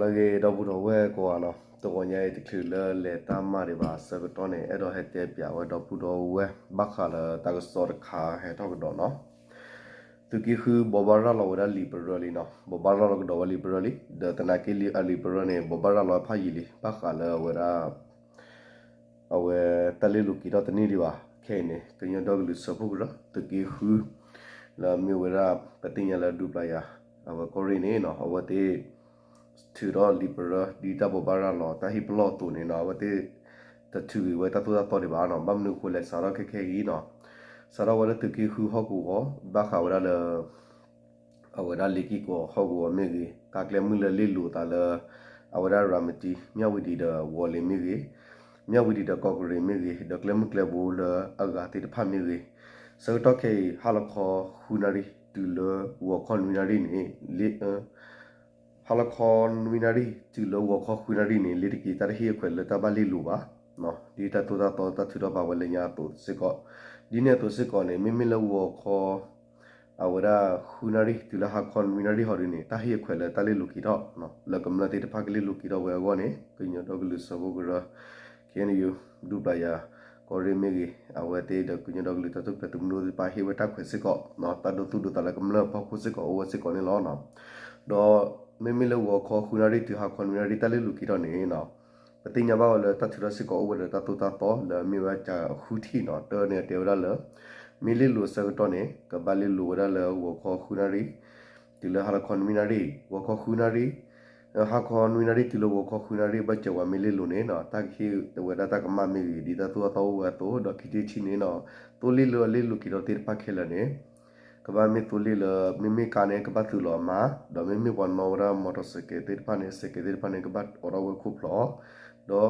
လၢအဂ့ၤ ဒီပုၢ်ဒီဝဲၢ်ကိးဂၤနီၤ, တဂီၤညါအံၤတချုးလၢလဲၤတၢ်မၤဒံးဘၣ်အဆၢကတီၢ်န့ၣ် အဲၣ်ဒိးဟဲတဲပၠးဝဲဒီပုၢ်ဒီဝဲၢ် ဘၣ်ဃးလၢတၢ်ကစီၣ်တခါဟဲထီၣ်ကဒီးနီၤ. သုးက့ဃုဘိးဘၣ်ရၤလီၤဝဲဒၣ်လံာ်ပရၢလံနီၤ, ဘိးဘၣ်ရၤလီၤကဒီးဝဲလံာ်ပရၢလံ, ဒီးသနာ်က့လံာ်အလံာ်ပရၢန့ၣ် ဘိးဘၣ်ရၤလီၤဖးယံာ်လံ ဘၣ်ဃးလၢအဝဲဒၣ် အဝဲတၢ်လဲလိာ်က့ၤထီၣ်တန့ၢ်ဒံးဘၣ်. ခဲအံၤန့ၣ် ကညီဒီကလုာ်စၢဖှိၣ်ကရၢ သုးက့ဃု လၢအမ့ၢ်ဝဲဒၣ် ပသ့ၣ်ညါလၢဒူပျၢ်ယၤ အဝဲကီၢ်ရ့ၣ်န့ၣ်နီၤ, အဝဲသ့ၣ် ထုးထီၣ်လံာ်ပရၢ ဒ်တၢ်ဘိးဘၣ်ရၤလီၤတၢ်ဟ့ၣ်ပလီၢ်အသိးန့ၣ်နီၤ, အဝဲသ့ၣ် တထုးဂ့ၤဝဲတၢ်သိၣ်တၢ်သီဒံးဘၣ်နီၤ. ဘၣ်မနုၤအဃိလဲၣ် စးထီၣ်ခဲခဲအံၤနီၤ, စးထီၣ်ဝဲလၢသုးက့ဃုဟီၣ်ကဝီၤ ဘၣ်ဃးဝဲဒၣ်လၢ အဝဲဒၣ်လ့ၤက့ၢ်ကီးဟီၣ်ကဝီၤမ့ၢ်ဂ့ၤ, ကါကျဲမုၢ်လၢလဲလိာ်သးလၢ အဝဲဒၣ်ရၤမတံ မၠၣ်ဝံၤဒံးဒီးဝီၤလ့ၤမ့ၢ်ဂ့ၤ, မၠၣ်ဝံၤဒံးဒီးကီးကရ့ၣ်မ့ၢ်ဂ့ၤ, ဒီးကျဲမုၢ်ကျဲဘိလၢအဂၤသ့ၣ်တဖၣ်မ့ၢ်ဂ့ၤ, ဆၢကတီၢ်ခဲအံၤ ဟါလီၤခီဃုနၣ်ရံၣ် တုၤလၢဂီၤခီနွံနၣ်ရံၣ်န့ၣ် ဟါလီၤခီနွံနၣ်ရံၣ် တုၤလၢဂီၤခီဃုနၣ်ရံၣ်န့ၣ် လ့ၤတက့ၤတၢ်တဟ့ၣ်အခွဲးလၢတၢ်ဘၣ်လဲလိာ်ဘၣ်, ဒ်တၢ်သိၣ်တၢ်သီတၢ်ထုးထီၣ်ပာ်ဝဲလၢညါအသိးစ့ၢ်ကီး, ဒ်န့ၣ်အသိးစ့ၢ်ကီးန့ၣ် မ့မ့ၢ်လၢဂီၤခီ အဝဲဒၣ်ဃုနၣ်ရံၣ် တုၤလၢဟါခီနွံနၣ်ရံၣ်ဟီဒ်န့ၣ် တၢ်ဟ့ၣ်အခွဲးလၢတၢ်လဲလိာ်က့ၤထီၣ် လၢကမျၢၢ်သ့ၣ်တဖၣ်ကလဲလိာ်က့ၤထီၣ်ဝဲအဂီၢ်န့ၣ် ကညီဒီကလုာ်စၢဖှိၣ်ကရၢ ခဲအံၤ ဒူပျၢ်ယၤ ကီၢ်ရ့ၣ်မ့ၢ်ဂ့ၤ, အဝဲသ့ၣ်ဒီးကညီဒီကလုာ်တၢ်ထူၣ်ဖျဲးသုးမုၢ်ဒိၣ်သ့ၣ်တဖၣ်ဟ့ၣ်ဝဲတၢ်ခွဲးစ့ၢ်ကီး, တၢ်ဒိသူၣ်ဒိသးလၢကမျၢၢ်ဖီခိၣ်စ့ၢ်ကီးအိၣ်ဝဲစ့ၢ်ကီးန့ၣ်လီၤ. ဒီးမ့မ့ၢ်လၢဂီၤခီဃုနၣ်ရံၣ် တုၤဟါခီနွံနၣ်ရံၣ် တၢ်လဲလိာ်က့ၤထီၣ်န့ၣ် ပသ့ၣ်ညါဘၣ်ဝဲလၢတၢ်ထုးထီၣ်စ့ၢ်ကီးအိၣ်ဝဲဒီးတၢ်သိၣ်တၢ်သီလၢအမ့ၢ်ဝဲဒၣ်ဃုထံၣ်နီၤ, တၢန့ၣ်တဲဝဲဒၣ်လၢ မ့ၢ်လဲလိာ်အဆၢကတီၢ်န့ၣ် ကဘၣ်လဲလိာ်ဝဲဒၣ်လၢဂီၤခီဃုနၣ်ရံၣ် တုၤလၢဟါလီၤခီနွံနၣ်ရံၣ်, ဂီၤခီဃုနၣ်ရံၣ် ဟါခီနွံနၣ်ရံၣ်တုၤလၢဂီၤခီဃုနၣ်ရံၣ် ဘၣ်စၢၤဝဲမ့ၢ်လဲလိာ်န့ၣ် တၢ်ကဟ့ၣ်ဝဲဒၣ်တၢ်ကမၣ်မ့ၢ်ဂ့ၤ ဒ်တၢ်သိၣ်တၢ်သီအိၣ်ဝဲအသိး, ဒီးခံထံၣ်တထံၣ်န့ၣ် သိလ့ၣ်လၢအလဲလိာ်က့ၤထီၣ်သ့ၣ်တဖၣ်ခဲလၢာ်န့ၣ် ကဘၣ်မ့ၢ်သိလ့ၣ်လၢ မ့မ့ၢ်ကါန့ၣ် ကဘၣ်သုးလီၤအမါ, ဒီးမ့မ့ၢ်ပှၤနီၣ်ဝဲဒၣ်မီၣ်တီၣ်စဲးကဲးသ့ၣ်တဖၣ်န့ၣ် စဲးကဲးသ့ၣ်တဖၣ်န့ၣ် ကဘၣ်အိးထီၣ်ဝဲခိၣ်ဖျီၣ်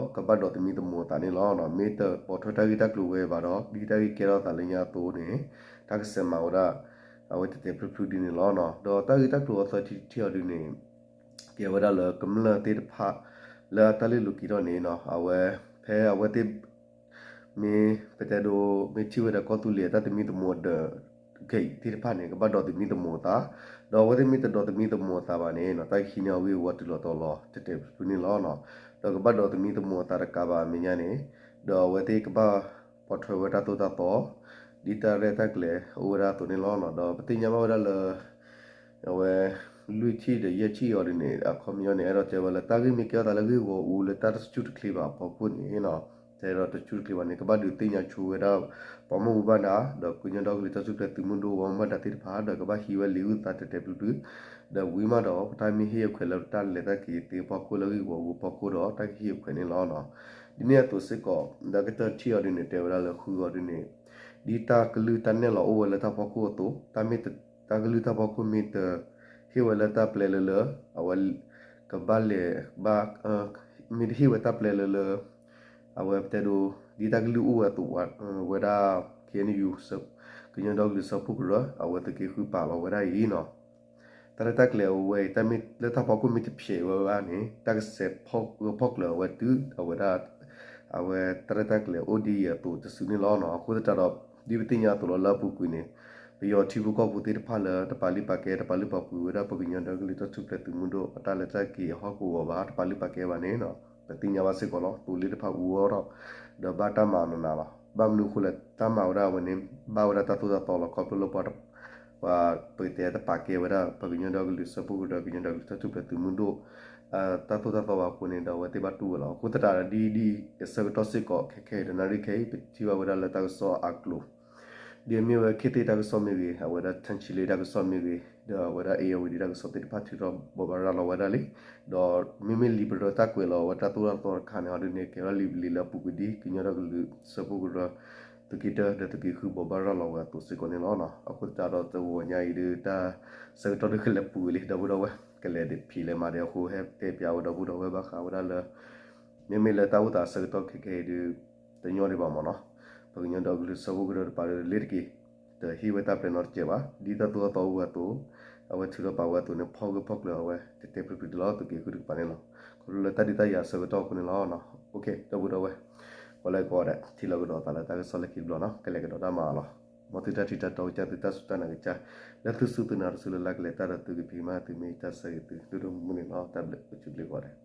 ဒီးကဘၣ်ဒိးသမံသမိးအသးန့ၣ်လီၤ. မ့ၢ်တပိာ်ထွဲတၢ်ဂ့ၢ်တၢ်ကျိၤဝဲဘၣ်ဒီး ဒ်တၢ်ဂ့ၢ်ကဲထီၣ်သးလၢညါအသိးန့ၣ် တၢ်ကစဲးမၤဝဲဒၣ် အဝဲတဲတဲဖျုဖျုဒ်န့ၣ်လီၤ. ဒီးတၢ်ဂ့ၢ်တၢ်ကျိၤအသီတထံၣ်အီၤဒ်န့ၣ် ကဲဝဲဒၣ်လၢကမျၢၢ်သ့ၣ်တဖၣ် လၢတၢ်လဲလိာ်က့ၤထီၣ်န့ၣ် အဝဲ ဖဲအဝဲသ့ၣ် မ့ၢ်ပတဲဒိ မ့ၢ်ထံၣ်ဝဲဒၣ်ကီၢ်သူလ့ၤအတၢ်သမံသမိးဒီး ဂဲၤသ့ၣ်တဖၣ်န့ၣ် ကဘၣ်ဒိးသမံသမိးအသး, ဒီးအဝဲသ့ၣ်မ့ၢ်တဒိးသမံသမိးအသးဘၣ်န့ၣ် တၢ်ကဟံးန့ၢ်အဂ့ၢ်အဝီတုၤလီၤတီၤလီၤ တဲတဲဖျုဖျုန့ၣ်လီၤ. ဒီးကဘၣ်ဒိးသမံသမိးအသးတကးဘၣ်အမဲာ်ညါန့ၣ် ဒီးအဝဲသ့ၣ်ကဘၣ်ပိာ်ထွဲဝဲတၢ်သိၣ်တၢ်သီ ဒ်တၢ်ရဲၣ်တၢ်ကျဲၤအိၣ်ဝဲဒၣ်အသိးန့ၣ်လီၤ. ဒီးပသ့ၣ်ညါဘၣ်ဝဲဒၣ်လၢ အဝဲ လွံၢ်ထံၣ်ဒီးယဲၢ်ထံၣ်အီၤဒ်န့ၣ် အခီပညီန့ၣ် အဲၣ်ဒိးတဲဝဲလၢ တၢ်ဂ့ၢ်မ့ၢ်ကဲထီၣ်သးလၢဂ့ၢ်ဂီၢ်အူလၢတၢ်တဆူၣ်တချ့ဘၣ်အဖီခိၣ်န့ၣ် တဲဒီးတဆူၣ်တချ့ဘၣ်န့ၣ် ကဘၣ်ဒုးသ့ၣ်ညါဆိဝဲဒၣ် ပှၤမ့ၢ်ဝံဘၣ်ဒါ ဒီးကညီဒီကလုာ်တၢ်ထူၣ်ဖျဲးသုးမုၢ်ဒိၣ် ပှၤမ့ၢ်ဘၣ်ဒါသ့ၣ်တဖၣ် ဒီးကဘၣ်ဟံးဝဲလံာ်အုၣ်သးတဲတဲဖျုဖျု ဒီးဝံၤမးဒီး တၢ်မ့ၢ်ဟ့ၣ်အခွဲးလၢတၢ်လဲၤတၢ်က့ၤသ့အဖီခိၣ်လၢဂ့ၢ်ဂီၢ်အူအဖီခိၣ်ဒီး တၢ်ကဟ့ၣ်အခွဲးန့ၣ်လီၤ. ဒ်န့ၣ်အသိးစ့ၢ်ကီး ဒီးကတၢၢ်ထံၣ်အီၤဒ်န့ၣ် တဲဝဲဒၣ်လၢဃုအီၤဒ်န့ၣ် ဒ်တၢ်ကလုၢ်တၢ်နဲၣ်လီၤအိၣ်ဝဲလၢတၢ်ဖီခိၣ်အသိး တၢ်မ့ၢ်တ တၢ်ကလုၢ်တၢ်ဖီခိၣ်မ့ၢ်တ ဟ့ၣ်ဝဲလၢတၢ်ပျဲလၢလၢ အဝဲ ကဘၣ်လဲၤဘၣ် မ့ၢ်တဟ့ၣ်ဝဲတၢ်ပျဲလၢလၢ အဝဲပတဲဒိ ဒ်တၢ်ကလုၢ်အိၣ်ဝဲအသိး ဝဲဒၣ် ခ့ၣ်အဲၣ်ယူၣ် ကညီဒီကလုာ်စၢဖှိၣ်ကရၢ အဝဲသုးက့ဃုပာ်လီၤဝဲဒၣ်အံၤနီၤ တၢ်ရဲၣ်တၢ်ကျဲၤအဝဲအံၤ တၢ်မ့ၢ်လၢတၢ်ဖီခိၣ်မ့ၢ်တဖျဲးဝဲဘၣ်န့ၣ် တၢ်ကစဲးဖီၣ်ကျၢၤအဝဲတုၤအဝဲဒၣ် အဝဲတၢ်ရဲၣ်တၢ်ကျဲၤအိၣ်ဒ်အံၤအသိးတစုန့ၣ်လီၤ. အဃိသတးဒီး ဒ်ပသ့ၣ်ညါအသိးလီၤ လၢအပူၤကွံာ်န့ၣ် ပယီၤထံဖိကီၢ်ဖိသ့ၣ်တဖၣ်လၢတပာ်လုၢ်ပာ်ကဲ တပာ်လုၢ်ပာ်ပှ့ၤဝဲဒၣ်ပကညီဒီကလုာ်တၢ်ထူၣ်ဖျဲးသုးမုၢ်ဒိၣ် အတၢ်လဲၤတၢ်က့ၤအဟီၣ်ကဝီၤဘၣ် တပာ်လုၢ်ပာ်ကဲဘၣ်န့ၣ် ပသ့ၣ်ညါဘၣ်စ့ၢ်ကီးလီၤ. သိလ့ၣ်တဖၣ်အူအီၣ်ထီၣ် ဒီးဘၣ်တၢ်မၤအီၤနးနးလီၤ. ဘၣ်မနုၤအဃိလဲၣ် တၢ်မၤဝဲဒၣ်အဝဲန့ၣ် ဘၣ်ဝဲဒၣ်တၢ်သိၣ်တၢ်သီလီၤ. ခီဖျိလၢပှၤ ပှၤပတဲတပာ်ကဲဝဲဒၣ် ပကညီဒီကလုာ်စၢဖှိၣ်ကရၢ ကညီဒီကလုာ်တၢ်ထူၣ်ဖျဲးသုးမုၢ်ဒိၣ် တၢ်သိၣ်တၢ်သီဘၣ်အဃိန့ၣ်ဒီး အဝဲသ့ၣ်ဘၣ်တူၢ်ဝဲလီၤ. အဃိသတးဒီး ဒ်ဒ်အဆၢကတီၢ်စ့ၢ်ကီး ခဲခဲအံၤတနၣ်ရံၣ်ခဲအံၤ ပထံၣ်ဘၣ်ဝဲဒၣ်လၢတၢ်ကစီၣ်အကျိၤ ဒ်အမ့ၢ်ဝဲ ခေတ်သစ် တၢ်ကစီၣ်မ့ၢ်ဂ့ၤ အဝဲဒၣ် ထၢၣ်ဆံလ့ တၢ်ကစီၣ်မ့ၢ်ဂ့ၤ ဒီးအဝဲဒၣ် အ့ၣ်ယၣ်ဝံၤဒံး တၢ်ကစီၣ်သ့ၣ်တဖၣ်ထုးထီၣ်ဘိးဘၣ်ရၤလီၤဝဲဒၣ်လံ. ဒီးမ့မ့ၢ်လံာ်ပရၢတၢ်ကွဲးလီၤဝဲတၢ်သိၣ်တၢ်သီတခါန့ၣ် အီၤဒ်န့ၣ် ကဲထီၣ်လံာ်ပလံာ်လၢအပူၤကွံာ်ဒ် ကညီဒီကလုာ်စၢဖှိၣ်ကရၢ သုးက့တၢ ဒီးသုးက့ဃုဘိးဘၣ်ရၤလီၤဝဲအသိးစ့ၢ်ကီးန့ၣ်လီၤ. အဃိသတးဒီးတဂီၤညါအံၤဒ်တၢ်ဆၢကတီၢ်ဒ်ကလဲၤပူၤဝံၤလံ ဒီပုၢ်ဒီဝဲၢ် ကလဲၤဖံးလဲၤမၤဒီးအဃိ ဟဲတဲပၠးဝဲဒီပုၢ်ဒီဝဲၢ်ဘၣ်ဃးဝဲဒၣ်လၢ မ့မ့ၢ်လၢတၢ်အိၣ်သးဆၢကတီၢ်ခဲခဲအံၤဒ် တညီဒံးဘၣ်မ့ၢ်နီၤ. ပကညီဒီကလုာ်စၢဖှိၣ်ကရၢတပၤဒီးလ့ၤတက့ၤ တဟ့ၣ်ဝဲတၢ်ပျဲနီတစဲးဘၣ် ဒ်တၢ်သိၣ်တၢ်သီအိၣ်ဝဲအသိး အဝဲထုးထီၣ်ပာ်ဝဲအသိးန့ၣ် ဖီၣ်ဂၢၢ်ဖီၣ်ကျၢၤအဝဲ တဲတဲဖျုဖျုဒ်လီၤ သုးက့ဃုတကပၤန့ၣ်လီၤ. ခီဖျိလၢတၢ်ဒုးတၢ်ယၤဆၢကတီၢ်အဃိန့ၣ်လီၤ. ပှၤလၢကိးဂၤဒဲး ထံၣ်လိာ်ကဒီးသးလၢတၢ်ကစီၣ်လၢခံတဘျီနီၤ ကလဲၤကဒီးတၢ်မၤအလီၤ. မ်သုတၢ်ထံၣ်တၢ်တီကစၢ် သုတၢ်စူၢ်တၢ်နာ်ကစၢ် လၢသုစူၢ်သုနာ်တစုလၢ်လၢ်ကလဲၤတၢ်ဒီးသုကဖံးကမၤသုမ့ၢ်တၢ်ဆၢဂ့ၤသု ဒိၣ်ဒိၣ်မုၢ်မုၢ်န့ၣ်လီၤ. တၢ်ဘျုး အိၣ်ဆူၣ်အိၣ်ချ့ကိးဂၤဒဲး.